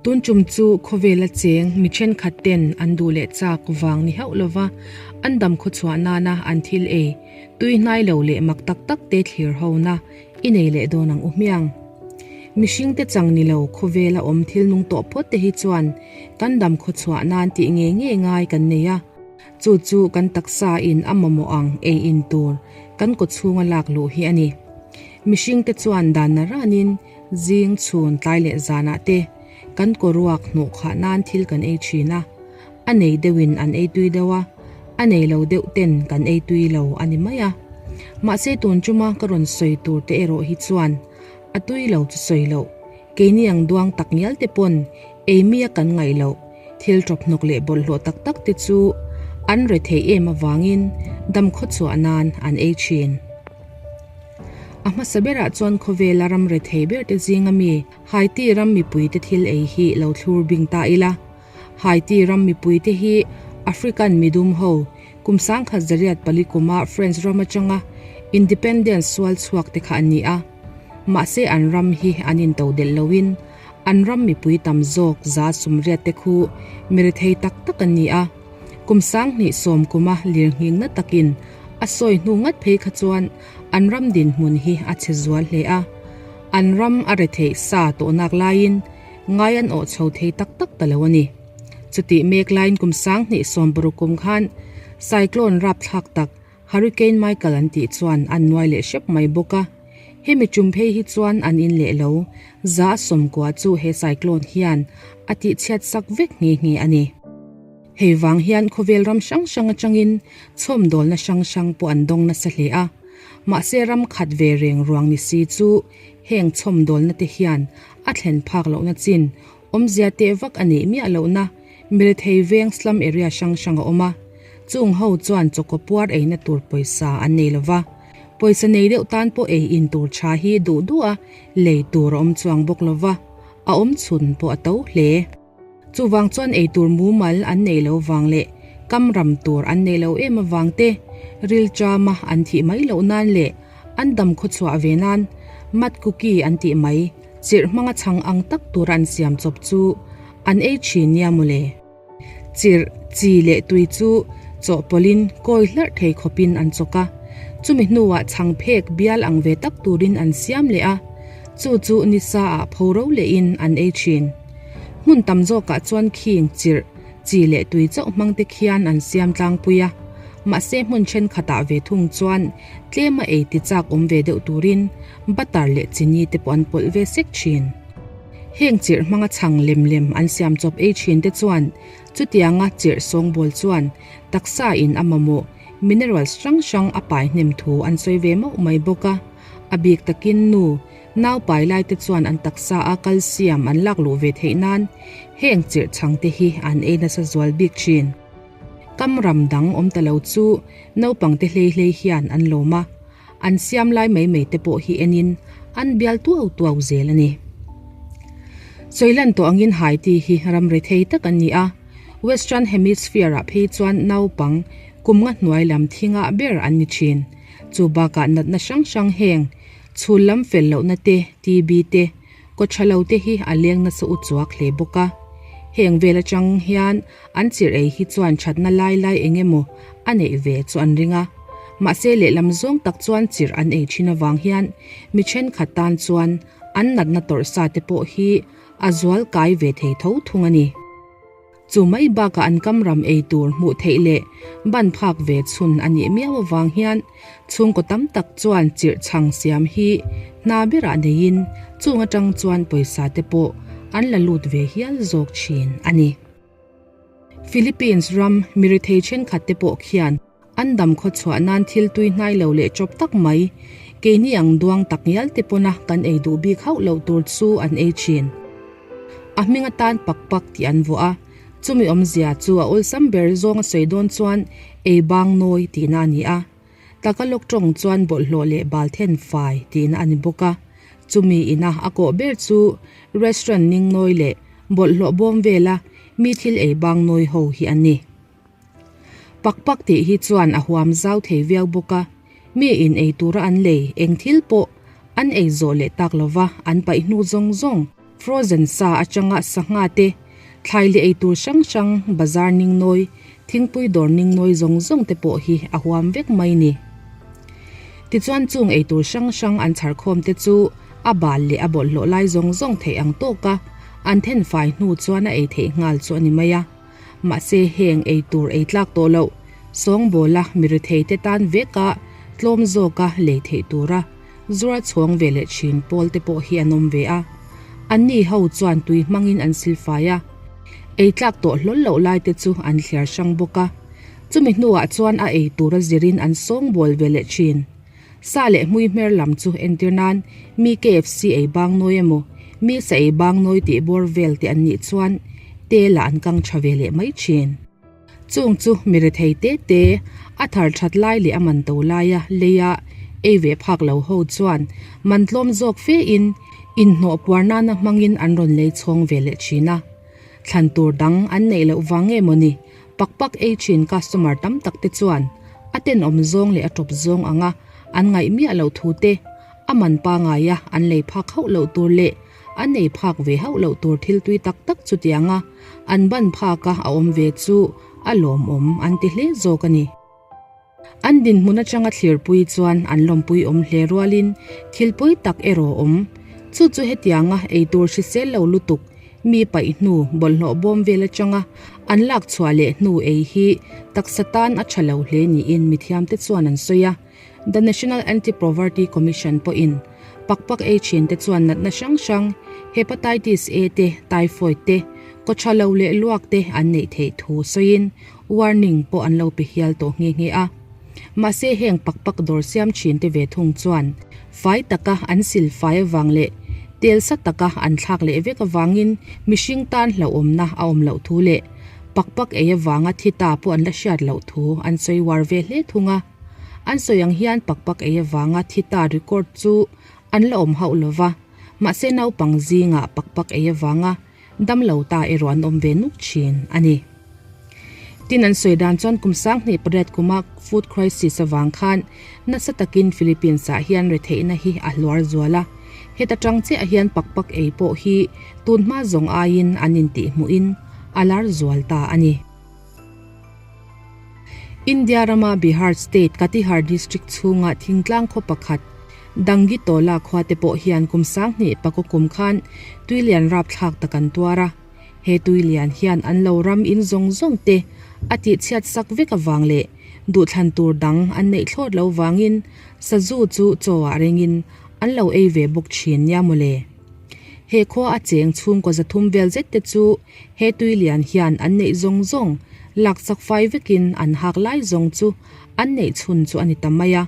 Tun tum chu khawvela cheng mi thenkhat ten an duh leh chak vang ni hauh lova an dam khawchhuah nana an thil ei tui hnai lo leh mak tak tak te thlir hona i nei leh dawn ang u hmiang. Mihring te chang ni lo khawvela awm thil nung tawh phawt te hi chuan kan dam khawchhuah nan tih ngei ngei ngai kan nei a, chu chu kan taksa in a mamawh ang ei in tur kan kawchhunga lak luh hi a ni. Mihring te chuan dan na ranin Zing chhun tlai leh zanah te kan kaw ruak hnawh khah nan thil kan ei thin a, a nei deuhin an ei tui deuh a, a nei lo deuh ten kan ei tui lo a ni mai a. Mahse tun chuma ka rawn sawi tur te erawh hi chuan a tui lo chu sawi loh, keini ang duang tak ngial te pawn ei mi a kan ngaih loh thil tawp hnawk leh bawlhhlawh tak tak te chu an rethei em avangin dam khawchhuah nan an ei thin. A hmasa berah chuan khawvela ram rethei berte zinga mi Haiti ram mipuite thil ei hi lo thlur bing ta ila. Haiti ram mipuite hi African midum ho kum 1804 kuma French ram atanga independence sual chhuak te kha an ni a. Mahse an ram hi an intodelh loin an ram mipui tam zawk 80% te khu mi rethei tak tak an ni a. Kum 2010 kuma lirnghingna takin a sawi hnu ngat phei kha chuan an ram dinhmun hi a chhe zual hle a, an ram a retheih sa tawhnak laiin ngai an awh chho thei tak tak ta lo a ni. Chutih mek laiin kum 2016 kum khan cyclone rapthlak tak Hurricane Michael an tih chuan an nuai leh hrep mai bawk a, hemi tum phei hi chuan an in leh lo 90% chu he cyclone hian a tihchhiat sak vek nghe nghe a ni. Hei vang hian khawvel ram hrang hrang atangin chhawmdawlna hrang hrang pawh an dawng nasa hle a. Mahse ram khat ve reng ruang ni si chu heng chhawmdawlna te hian a thlen phak lohna chin awmzia teh vak a neih miah lohna mirethei veng slum area hrang hrang a awm a. Chung ho chuan chawkaw puar eina tur pawisa an nei lova. Pawisa nei deuh tan pawh ei in tur tha hi duh duh a lei tur a awm chuang bawk lova, a awm chhun pawh a to hle. Chuvang chuan eitur mumal an nei lo vang leh kam ram tur an nei lo em avang te, rilṭama an thih mai loh nan leh an dam khawchhuah ve nan mat cookie an tih mai chirh hmanga chhang ang tak tura an siam chawp chu an ei thin nia mawle. Chirh, chi leh tui chu chawhpawlhin kawi hlarh thei khawpin an chawk a, chumi hnuah chhang phek bial ang ve tak turin an siam leh a, chu chu nisa ah pho ro lehin an ei thin. Hmun tam zawkah chuan khing, chirh, chi leh tui chauh hmang te khian an siam tlangpui a, mahse hmun thenkhatah ve thung chuan tlema ei ti chak awm ve deuh turin butter leh chini te pawh an pawlh ve sek thin. Heng chirh hmanga chhang lem lem an siam chawp ei thin te chuan chutianga chirh sawngbawl chuan taksa in a mamawh minerals hrang hrang a pai hnem thu an sawi ve mauh mai bawk a, a bik takin nu Nau pai lai te chuan an taksa a calcium an lak luh ve theih nan heng chirh chhang te hi an ei nasa zual bik thin. Kam ram dang awm ta lo chu naupang te hlei hlei hian an lawm a, an siam lai mai mai te pawh hi enin an bial tuau tuau zel a ni. Sawilan tawh angin Haiti hi ram rethei tak an ni a, Western Hemisphere ah phei chuan naupang kum nga hnuai lam thingah ber an ni thin. Chu bakah natna hrang hrang heng Chhul lam fel lohna te, TB te, kaw tha lo te hi a leng nasa u chuak hle bawk a. Heng vel atang hian an chirh ei hi chuan thatna lai lai eng emaw a neih ve chu an ring a. Mahse lehlam zawng tak chuan chirh an ei thin avang hian mi thenkhat tan chuan an natna tawrh sa te pawh hi a zual kai ve thei tho thung a ni. Chu mai bakah an kam ram ei tur hmuh theih leh ban phak ve chhun a nih miau avang hian chhungkaw tam tak chuan chirh chhang siam hi hna berah neiin chung atang chuan pawisa te pawh an la lut ve hial zawk thin a ni. Philippines ram mirethei thenkhat te pawh khian An dam khaw chhuah nan thil tui hnai lo leh chawp tak mai, keini ang duang tak ngial te pawna kan ei duh bik hauh loh tur chu an ei thin. A hming atan pak pak tih an vuah a, chumi awmzia chu a awlsam ber zawng a sawi dawn chuan ei bang nawi tihna a ni a. Tagalog tawng chuan bawlhhlawh leh bal then fai tihna a ni bawk a, chumi ina a kawh ber chu restaurant ning nawi leh bawlhhlawh bawm vela mi thil ei bang nawi ho hi a ni. Pak pak tih hi chuan a huam zau thei viau bawk a, mi in ei tura an lei eng thil pawh an ei zawh leh tak lova an paih hnu zawng zawng. Frozen sa atanga sangha te, thlai leh eitur hrang hrang, bazar ningnawi, thingpui dawr ningnawi zawng zawng te pawh hi a huam vek mai ni. Tichuan chung eitur hrang hrang an chhar khawm te chu a bal leh a bawlhhlawh lai zawng zawng theih ang tawka an then fai hnu chuan a ei theih nghal chu a ni mai a. Mahse heng eitur ei tlak tawh loh, sawngbawla mi rethei te tan veka tlawm zawka lei theih tura zuar chhuang ve leh thin pawl te pawh hi an awm ve a. Anni ho chuan tui hmangin an silfai a, ei tlak tawh hlawl loh lai te chu an thliar hrang bawk a. Chumi hnuah chuan a ei tura zirin an sawngbawl ve leh thin. Sa leh hmui hmer lam chu entir nan mi KFC ei bang nawi emaw, mi sa ei bang nawi tih bawr vel te an nih chuan tel ah an kang tha ve leh mai thin. Chung chu mi rethei te te, a thar that lai leh a man to laia leia ei ve phak lo ho chuan man tlawm zawk fe in inhnawh puar nana hmangin an rawn lei chhawng ve leh thin a. Thlan tur dang an neih loh vang nge mawni Pak pak ei thin customer tam tak te chuan a tenawm zawng leh a tawp zawng anga an ngaih miah loh thu te, a man pangaia an lei phak hauh loh tur leh an ei phak ve hauh loh tur thil tui tak tak chutianga an ban phaka a awm ve chu a lawmawm an ti hle zawk a ni. An dinhmun atanga thlirpui chuan an lawmpui awm hle rualin thil pawi tak erawh awm. Chu chu hetianga eitur hrisel lo lutuk mi paih hnu bawlhhlawh bawm vel atanga an lak chhuah leh hnu ei hi taksa tan a tha lo hle niin mithiamte chuan an sawi a. The National Anti-Poverty Commission pawhin pakpak ei thinte chuan natna hrang hrang Hepatitis A te, Typhoid te, kawtha lo leh luak te an neih theih thu sawiin Warning pawh an lo pe hial tawh nghe nghe a. Mahse heng pak pak dawr siam thin te ve thung chuan fai taka an sil fai avang leh tel sa taka an thlak leh vek avangin mihring tan hlauhawmna a awm loh thu leh pak pak ei avanga thi ta pawh an la hriat loh thu an sawi uar ve hle thung a. An sawi ang hian pak pak ei avanga thi ta record chu an la awm hauh lova, mahse naupang zingah pak pak ei avanga Damlo ta erawh an awm ve nuk thin a ni. Tin an sawi dan chuan kum 2008 kuma food crisis avang khan nasa takin Philippines ah hian retheihna hi a hluar zual a. Heta tang chiah hian pakpak ei pawh hi tunhma zawng aiin an intihhmuhin a lar zual ta a ni. India rama Bihar state Katihar district chhunga thingtlang khaw pakhat Dangitola khua te pawh hian kum 2009 kum khan tuilian rapthlak tak an tuar a. He tuilian hian an lo ram in zawng zawng te a tihchhiat sak vek avang leh duhthlan tur dang an neih thlawt lo vangin sazu chu chaw ah rengin an lo ei ve bawk thin nia mawle. He khua a cheng chhungkaw 300 vel zet te chu He tui lian hian an neih zawng zawng lak chak fai vekin an hak lai zawng chu an neih chhun chu a ni ta mai a.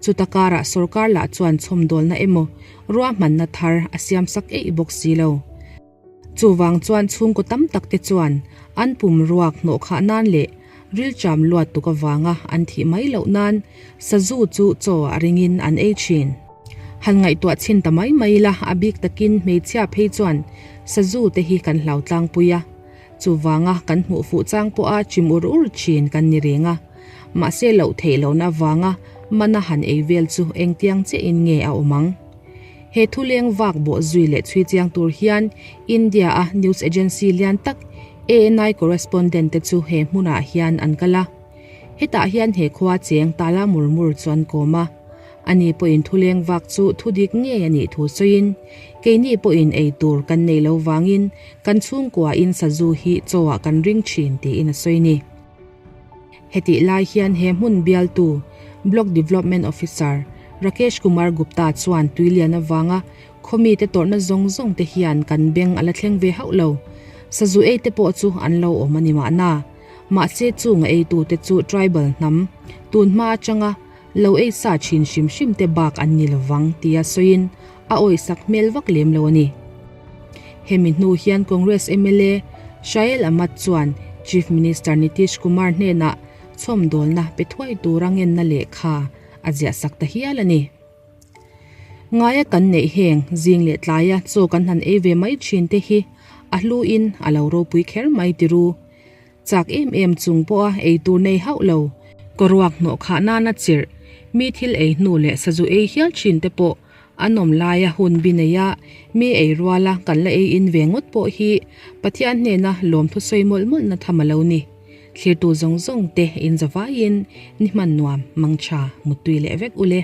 Chuta karah sorkar lah chuan chhawmdawlna emaw ruahmanna thar a siam sak eih bawk si lo. Chuvang chuan chhungkaw tam tak te chuan an pum ruak hnawh khah nan leh rilṭam luat tuk avanga an thih mai loh nan sazu chu chaw ah ringin an ei thin. Han ngaihtuah chhin ta mai mai ila, a bik takin hmeichhia phei chuan sazu te hi kan hlau tlangpui a. Chuvanga kan hmuh fuh chang pawha chim ur ur thin kan ni reng a. Mahse loh theih lohna avanga mana han ei vel chu engtiang chiahin nge a awm ang? He thuleng vak bawh zui leh chhui chiang tur hian India-a news agency lian tak ANI correspondent te chu he hmunah hian an kal a. Hetah hian he khua cheng tala mur mur chu an kawm a. Ani pawhin thuleng vak chu thu dik ngei a nih thu sawiin, keini pawhin ei tur kan nei lo vangin kan chhungkuain sazu hi chawah kan ring thin tiin a sawi ni. Hetih lai hian he hmun bialtu Block Development Officer Rakesh Kumar Gupta chuan tuilian avanga khawmite tawrhna zawng zawng te hian kan beng a la thleng ve hauh lo. Sazu ei te pawh chu an lo awm a ni mahna. Mahse chung a eitute chu tribal hnam tunhma atanga lo ei sa thin hrim hrim te bak an ni lovang tia sawiin a awisak hmel vak lem lo a ni. Hemi hnu hian Congress mla Shail Ahmad chuan Chief Minister Nitish Kumar hnenah chhawmdawlna pe thuai tura ngenna lehkha a ziahsak ta hial a ni. Ngaia kan neih heng zing leh tlaia chaw kan han ei ve mai thin te hi a hluin a lo ropui kher mai tiru. Chak em em chung pawha ei tur nei hauh lo. Kawruak hnawh khah nana chirh, mi thil ei hnu leh sazu ei hial thin te pawh. An awm laia hun bi neia mi ei ruala kan la ei in ve ngawt pawh hi Pathian hnena lawmthu sawi mawlh mawlhna tham a lo ni. Thlirtu zawng zawng te in zavaiin ni hman nuam mangtha muttui leh vek ule.